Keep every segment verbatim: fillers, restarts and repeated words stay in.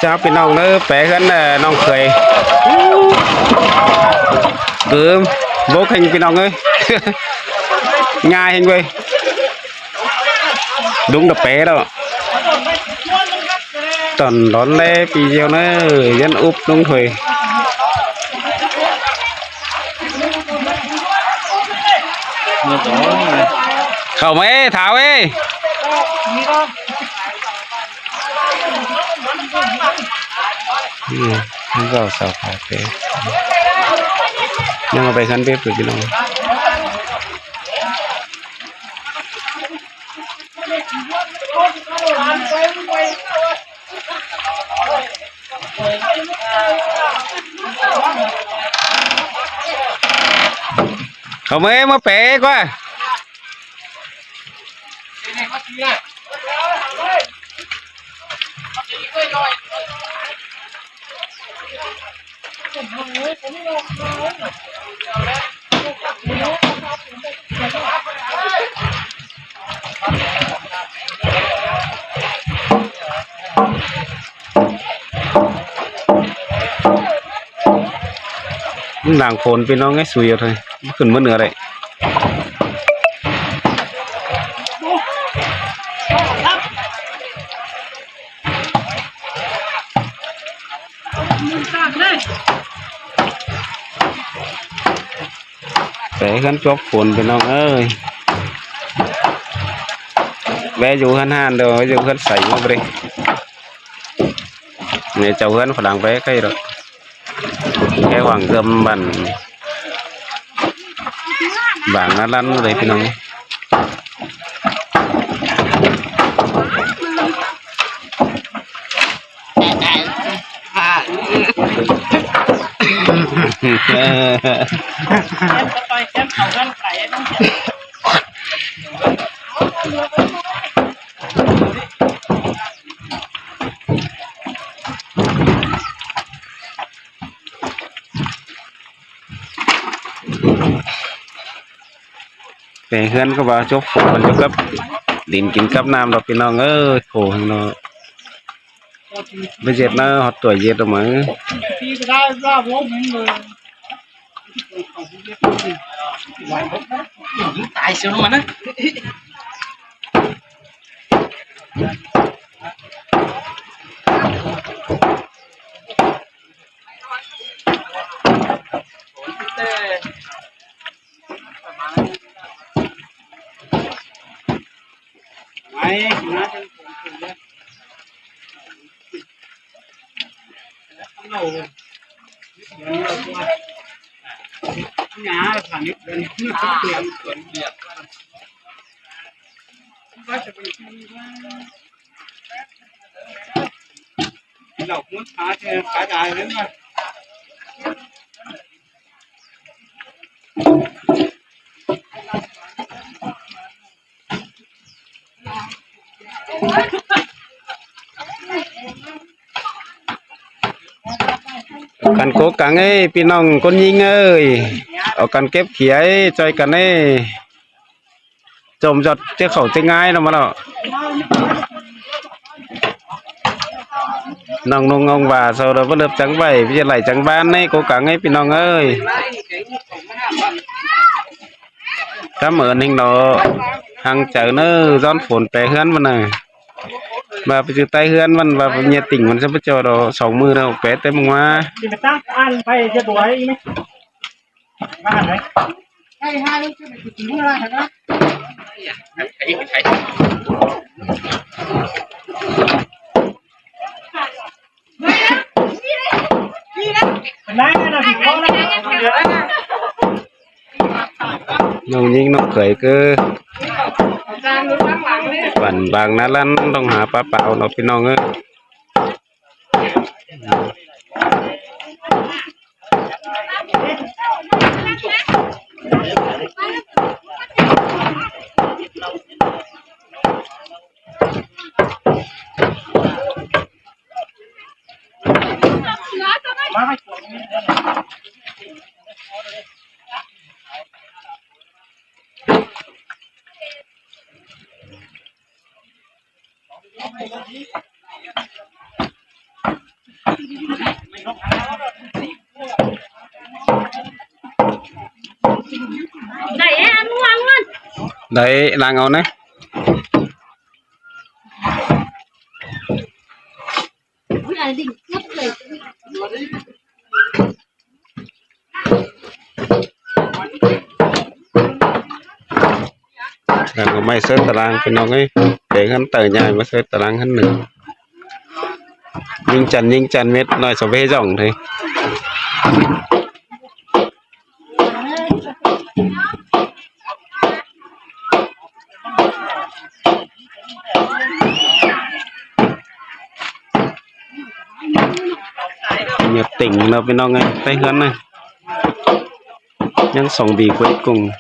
Chào ꞌpi ꞌnọng ꞌnớ, pé ꞌhướn, ờ, ꞌnọng khơi. Cứ bố khanh ꞌpi ꞌnọng ơi. Nhai hên quay. Đúng là pé đó. Tỏn đón lé ꞌpi ꞌdiu ꞌnớ, dân úp đúng thôi. Khảu ꞌmơi Thảo ơi. Ừ, không vào sao phải thế. Nhưng mà phải gắn bếp được cái đó. Khảu ꞌmơi ꞌmá pé ꞌquá. Đang phôn ꞌpi ꞌnọng ơi, sui ꞌnớ thôi. Khửn ꞌmá ꞌnứa đảy. Pé ꞌhướn chốp phôn ꞌpi ꞌnọng ơi. Bé dú ꞌhướn ꞌhan đô, bé dú ꞌhướn sảy ꞌmá ꞌva đảy. Nê chảu ꞌhướn phả lăng pé khay ꞌlẹo. Khay hoảng dơm bản, bản ꞌnạ ꞌlắn đảy ꞌpi ꞌnọng. Pé ꞌhướn ꞌcọ ꞌva chốp phôn ꞌchu cắp đin kin cắp ꞌnam ꞌlẹo ꞌpi ꞌnọng ơi, khổ hên ꞌnớ. Báu ꞌdệt ꞌnớ, ꞌhọt ꞌtoi ꞌdệt ꞌnớ ꞌmá. Tài siêu luôn mà. Au căn ꞌcố cắng ơi, ꞌpi ꞌnọng ꞌcốn ꞌnhính ơi, au căn kếp khía ơi, ꞌchoi căn ơi. Chôm ꞌdệt ꞌchớ khảu ꞌchớ ꞌngái ꞌnớ ꞌmá ꞌlẹo. ꞌNọng ꞌnung ꞌnọng ꞌva sau đaư báu lợp chắng vảy, ꞌviạk đảy chắng ꞌván ꞌnị, ꞌcố cắng ơi ꞌpi ꞌnọng ơi. Cảm ơn ꞌhính ꞌnớ, hăng chaư ꞌnớ, ꞌdọn phôn pé ꞌhướn ꞌmắn ꞌnớ. ꞌVa ꞌpưa ꞌchư ꞌTáy ꞌhướn ꞌmắn, ꞌva nhiệt tình ꞌmắn sắp ꞌpưa ꞌchọ đó, song ꞌmự ꞌnớ pé ꞌtẹ ꞌmá. ꞌNọng ꞌnhính ꞌnọng khơi ꞌcứ bản bang ꞌná ꞌlăn ꞌlống hả pá pao ꞌnớ ꞌpi ꞌnọng ơi. Đảy ăn ăn ăn. Đảy lăng au ꞌnị. Đang có ꞌmạy ꞌsớ ꞌta lang ꞌpi ꞌnọng ới. Để ꞌhướn ꞌtoi ꞌnhại ꞌmá ꞌsớ ꞌta lang ꞌhướn ꞌnưng. ꞌNhính chăn ꞌnhính chăn mết ꞌnọi so ꞌvế dỏng thôi. Nhiệt tình nó ꞌpi ꞌnọng ới, ꞌtếng ꞌhướn ꞌnị. ꞌNhắng song ꞌpi cuối cùng.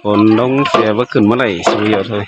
Phôn ꞌlống sia báu khửn ꞌmá đảy, su dưa thôi.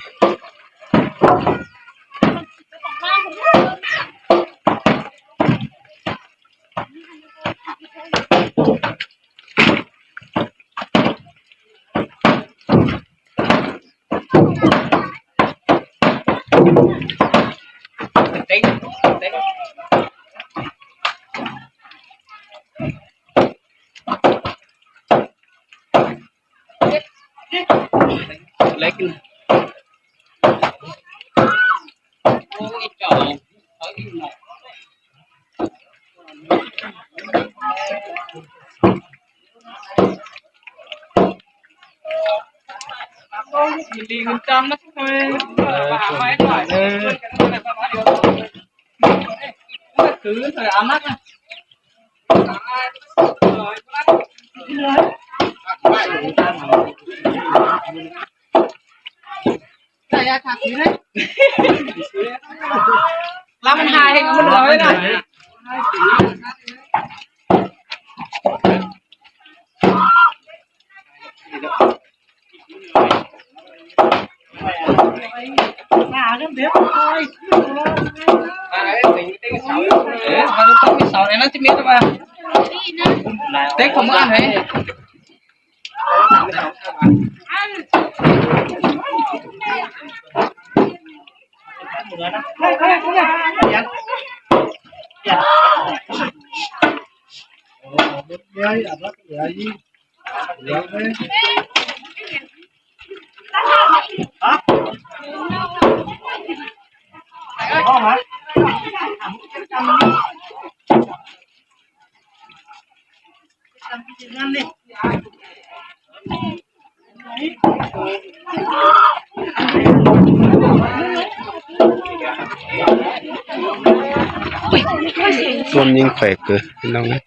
ꞌSuôn ꞌnhính khỏe ꞌcứ ꞌpi ꞌnọng ới.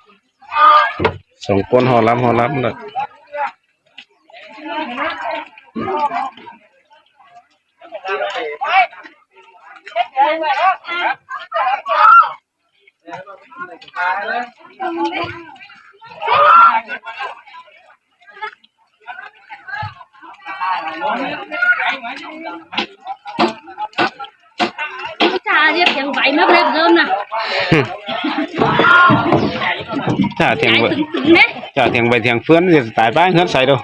Song ꞌcốn ꞌhọ ꞌlắm ꞌhọ ꞌlắm lỏ. Chả thiêng vay, chả thiêng vay thiêng ꞌphướn, ꞌdệt tai ꞌpá ꞌhướn sai đâu.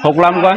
Hốc ꞌlắm ꞌquá.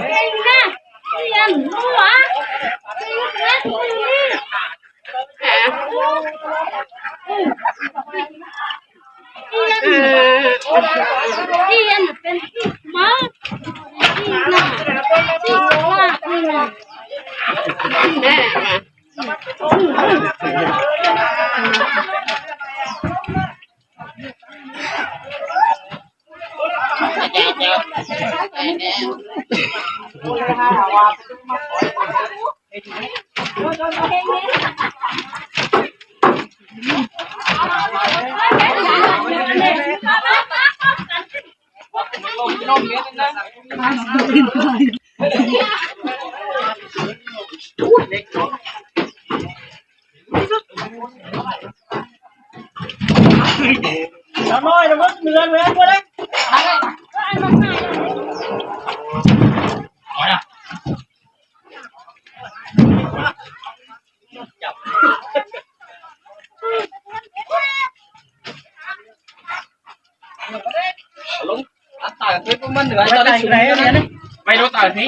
ไม่รู้ต่างสิ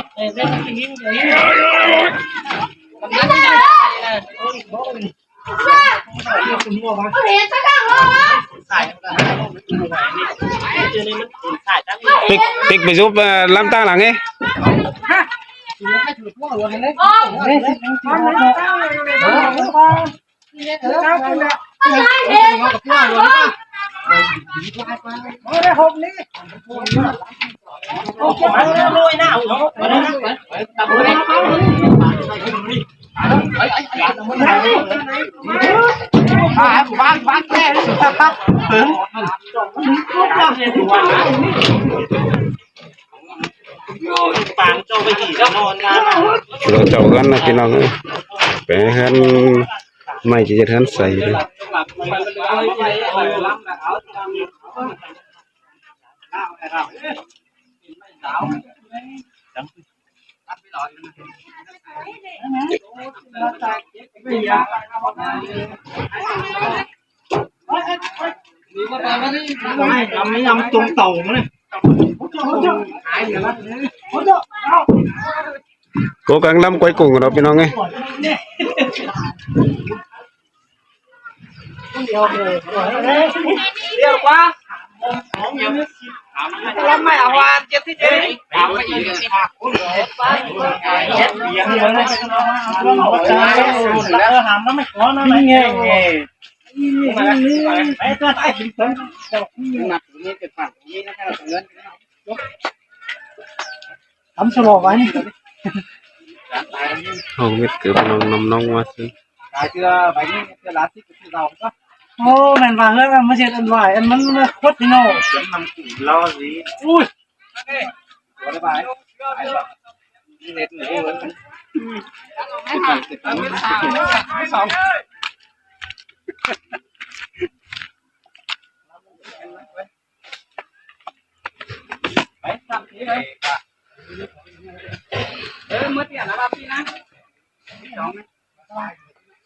Pik, pik bai dúp, ơ, ꞌlắm ꞌtáng lăng ꞌnị. Lo chảu ꞌgắn ꞌnớ ꞌpi ꞌnọng ới. Pé ꞌhướn ꞌmạy ꞌchí ꞌdệt ꞌhướn sai. Cố gắng lắm cuối cùng rồi ꞌpi ꞌnọng ới. Không biết cứ ꞌpi ꞌnọng ꞌnọng ꞌnọng ꞌmá ꞌsứ. Ô, ꞌmen ꞌva ꞌhướn ꞌmắn ꞌmá ꞌdệt ăn vải ăn ꞌmắn ꞌmá khuất đi ꞌnớ. Ui.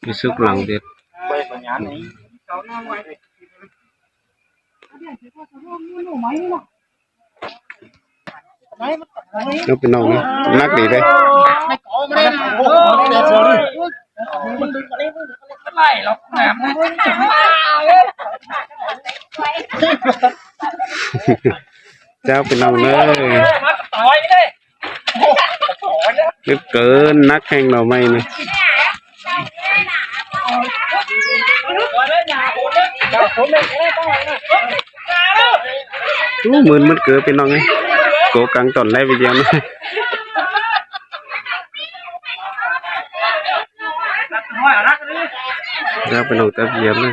Cái xúc lặng thiệt. Nó bên nông á, nắc đi đây. Chào bên nông ơi. Nước cớ nắc hên nó mày này. Ú, mưn mứt cớ ꞌpi ꞌnọng ới. Cố gắng tỏn lé video này. Chào bên nông ơi.